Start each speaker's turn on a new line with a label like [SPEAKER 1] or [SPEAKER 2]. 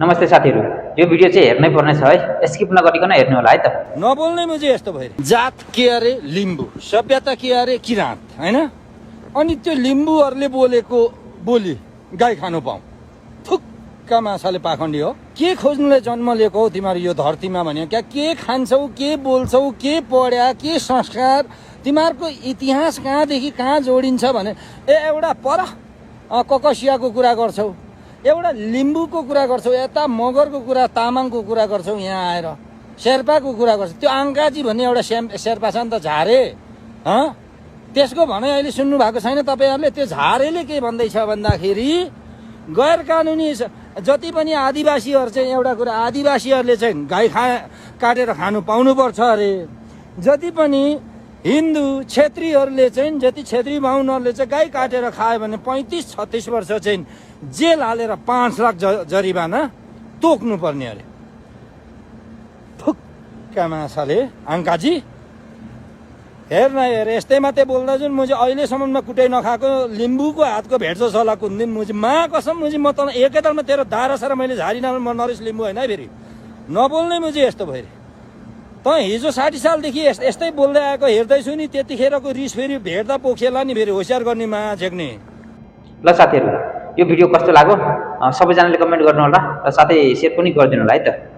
[SPEAKER 1] नमस्ते साथीहरु, यो भिडियो चाहिँ हेर्नै पर्ने छ है, स्किप नगरिकन हेर्नु होला है त।
[SPEAKER 2] नबोल्ने मुझे यस्तो भयो जात के अरे लिम्बू, सभ्यता के अरे किराँत हैन। अनि त्यो लिम्बूहरुले बोलेको बोली गाई खानु पाऊ, थुक्का माछाले पाखण्डी हो। के खोज्नुले जन्म लिएको हो तिमीहरु यो धरतीमा भने? क्या के खान्छौ, के बोल्छौ, के पढ्या, के संस्कार, तिमीहरुको इतिहास कहाँदेखि कहाँ जोडिन्छ भने एउटा पर ककसियाको कुरा गर्छौ, एउटा लिम्बूको कुरा गर्छौ, यता मगरको कुरा, तामाङको कुरा गर्छौ, यहाँ आएर शेर्पाको कुरा गर्छौ। त्यो आङ्काजी भन्ने एउटा शेर्पा छ नि त, झारे त्यसको भनाइ अहिले सुन्नु भएको छैन तपाईहरुले? त्यो झारेले के भन्दैछ भन्दाखेरि गैर कानुनी जति पनि आदिवासीहरु चाहिँ एउटा कुरा, आदिवासीहरुले चाहिँ गाई काटेर खानु पाउनु पर्छ अरे। जति पनि हिन्दू क्षेत्रीहरुले चाहिँ, जति क्षेत्री बाहुनहरुले चाहिँ गाई काटेर खायो भने 35-36 वर्ष चाहिँ जेल हालेर 5 लाख जरिवाना तोक्नु पर्ने अरे। थुक्का माछाले आङ्काजी हेर न हेर, यस्तै मात्रै बोल्दा जुन मुझे अहिलेसम्ममा कुटै नखाएको लिम्बूको हातको भेट्छ सला कुन दिन मुझे मा कसम मुझे म त एकैतालमा तेरो दारा सारा मैले झारिन म नरेश लिम्बू हैन है। फेरि नबोल्ने मुझे यस्तो भयो रे। त हिजो 60 सालदेखि यस्तै बोल्दै आएको हेर्दैछु नि, त्यतिखेरको रिस फेरि भेट्दा पोखेला नि, फेरि होशियार गर्ने मा झेक्ने।
[SPEAKER 1] ल साथीहरु, यो भिडियो कस्तो लाग्यो सबैजनाले कमेन्ट गर्नु होला र साथै शेयर पनि गरिदिनु होला है त।